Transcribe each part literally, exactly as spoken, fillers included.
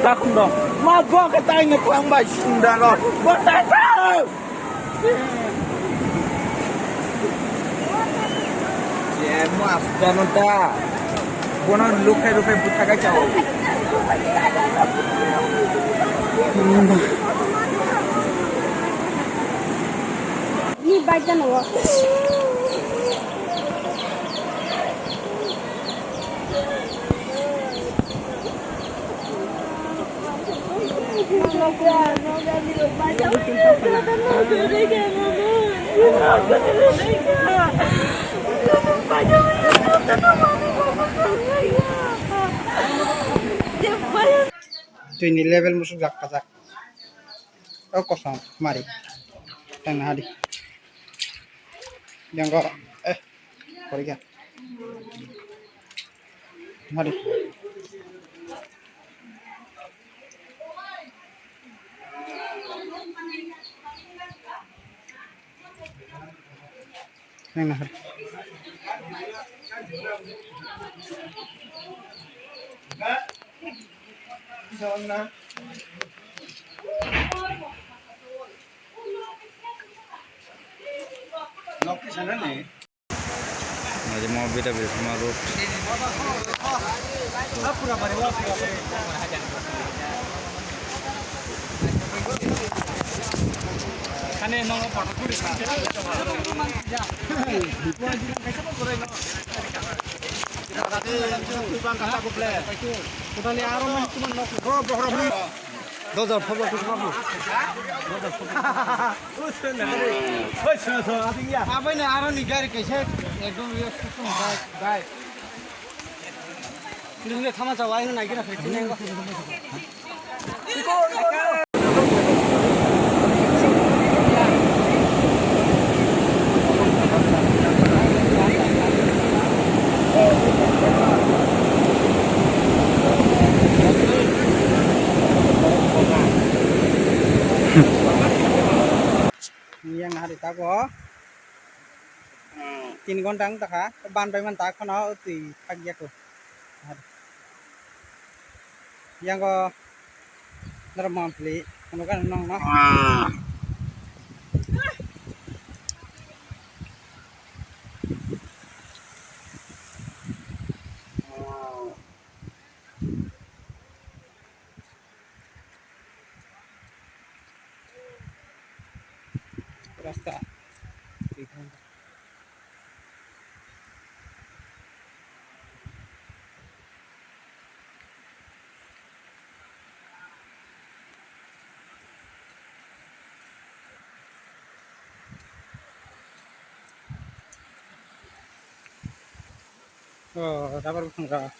Takhum dong. Ma bo khe taino thang bai sindaro. Bo ta ta. Ye mo astano ta. Bono lukhai lukhai buthakai chao. Ni bike jano. Twini level musuk jak kajak. O kosom mari. Tang hadi. Janggo, eh, korikha. Mari. Nang nahar. Nok sana ni. Naji mo bita bita ma road. Totally aro man tuman nok. Bro, bro, bro. Dojar phobo khe phobo. Abai na aro ni gari kaisa ekdom yo system bai, bai. Nung le thama chawa, nung nai kena khe chinai ba. Yang hari tago. Tin ghonta wng tongkha, ban bai man ta kheno twi phak ya kho. Yango norok mampli, ano gana nong no. Rasta. Oh, rubber buphang rok.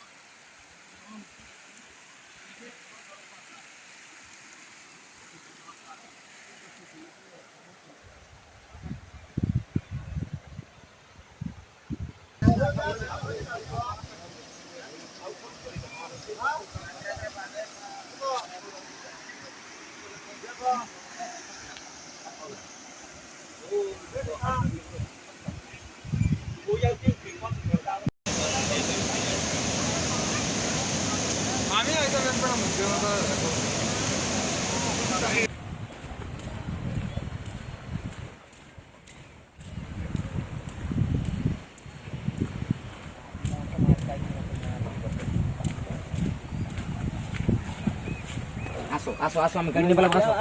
Aso, aso, aso, ami gari ni bala aso.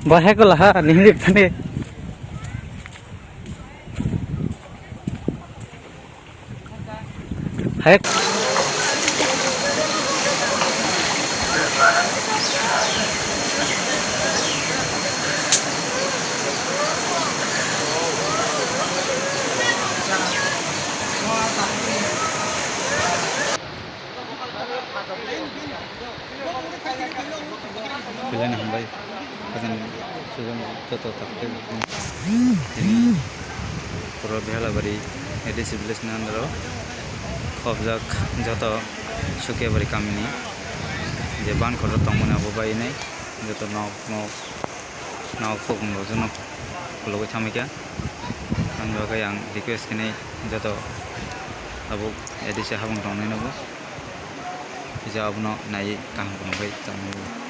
Bahai ko laha, nihrik thani. Hai. Belai no hambai. Khajang sujang joto takhuk tini Puro Behalabari A D C village ni under o khobjak joto Sukiabari kamini je ban kotor tongmani abo bai nai. joto nok nok nok khobong rok jono khulugwi thangwi kha. Ang bagwi ang request khenai joto tabuk A D C habang tongnai nogo kisa abono naiwi kaham khwnagwi tongwi.